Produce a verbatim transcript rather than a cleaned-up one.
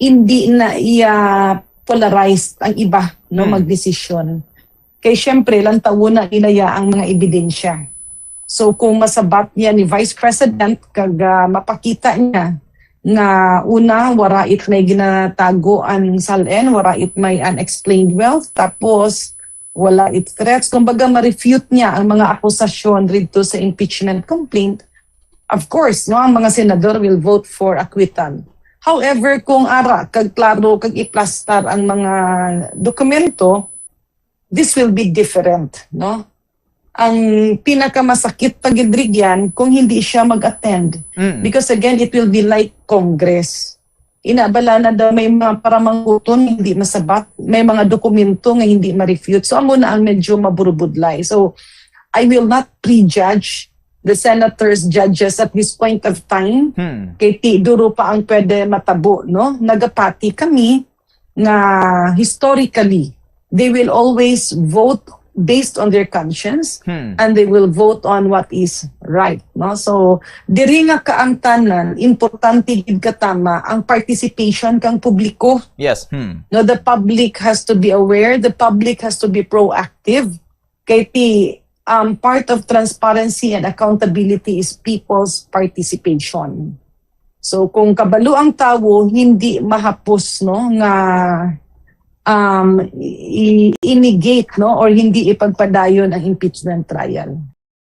hindi na iya polarized ang iba, no, Hmm. magdesisyon. Kay siyempre, lantawon na nila ya ang mga ebidensya. So, kung masabat niya ni Vice President, kag, ah, mapakita niya nga una, wara it may ginatago ang SALN, wara it may unexplained wealth, tapos wala it threats. Kumbaga, ma-refute niya ang mga akusasyon dito sa impeachment complaint. Of course, no, ang mga senador will vote for acquittal. However, kung ara, kag klaro, kag iplastar ang mga dokumento, this will be different, no? Ang pinakamasakit pa gid, Rigian, kung hindi siya mag-attend. Mm. Because again, it will be like Congress. Ina, bala na daw may mga paramanghuton nga hindi masabat, may mga dokumento nga hindi ma-refute. So, amo na ang medyo maburubudlay. So, I will not prejudge the senators, judges at this point of time. Hmm. Kay ti duro pa ang pwede matabo, no? Nagapati kami nga historically, they will always vote based on their conscience, Hmm. and they will vote on what is right, no? So, diri nga kaangtanan, importante gid katama ang participation kang publiko. Yes. Hmm. No, the public has to be aware, the public has to be proactive. Kay ti, um, part of transparency and accountability is people's participation. So, kung kabalo ang tawo, hindi mahapos, no, nga, um, i-, i-negate, no, or hindi ipagpadayon ang impeachment trial.